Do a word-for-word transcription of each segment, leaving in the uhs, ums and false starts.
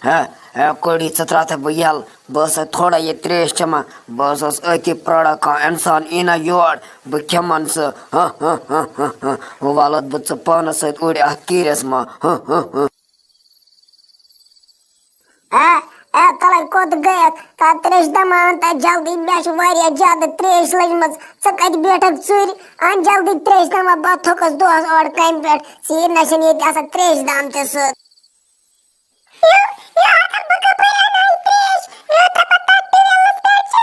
ہے، ہے، کُڑی، ژٕ ترٛاوتھا بہٕ یَلہٕ؟ بہٕ ٲسَے تھوڑا یہِ ترٛیش چٮ۪وان، بہٕ حظ اوسُس أتی پرٛاران، کانٛہہ اِنسان یی نا یور، بہٕ کھٮ۪مَن سُہ۔ وَلہٕ، ژٕ پانَس سۭتۍ اُڑِ اَتھ کیٖرِس منٛز۔ آ، آ، تَلَے کوٚت گٔیَکھ؟ تَتھ ترٛیشہِ دامہٕ اَن تَتہِ جلدی، مےٚ چھِ واریاہ زیادٕ ترٛیش لٔجمٕژ۔ ژٕ کَتہِ بیٹھَکھ ژوٗرِ؟ اَن جلدی ترٛیشہِ دامہٕ، بہٕ تھوٚکُس دۄہَس اورٕ کامہِ پٮ۪ٹھ۔ ژیٖرۍ نہ چھِنہٕ ییٚتہِ آسان ترٛیشہِ دامہٕ تہِ سیوٚد۔ یو، یو، اگر بہٕ کَپٲرۍ اَنہٕ ہا یہِ ترٛیش؟ یو، دَپان تَتھ ٹیوٗوٮ۪لَس پٮ۪ٹھ چھِ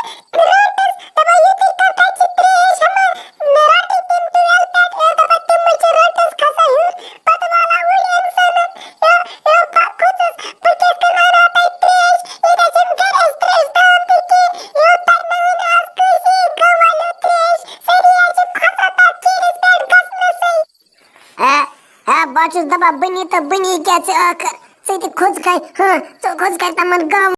رَٹٕس، دَپان ییٚتی کَتھ تَتہِ چھِ ترٛیش، ہَما، مےٚ رَٹٕے تِم ٹیوٗوٮ۪ل پٮ۪ٹھ، یو، دَپان تِمَے چھِ رَٹٕس کھسان ہیوٚر، پَتہٕ والان ہُرۍ اِنسانَس۔ یو، یو، بہٕ کھوٚتُس، بہٕ کِتھ کٔنۍ اَنہٕ ہا تَتہِ ترٛیش؟ ییٚتہِ چھِنہٕ گَرِ اَسہِ ترٛیش دام تہِ کینٛہہ، یو، تَتہِ نہٕ وٕنہِ آز کٲنٛسی گامہٕ والیو ترٛیش، سٲری حظ چھِ کھۄژان تَتھ کیٖرِس پٮ۪ٹھ گژھنَسٕے۔ ہے، ہے، بہٕ چھُس دَپان، بہٕ نی تہٕ بہٕ نی کیٛاہ ژٕ ٲخٕر؟ ژٕ تہِ کھوٚژکھَے، ہاں، ژٕ کھوٚژکھَے تِمَن گامہٕ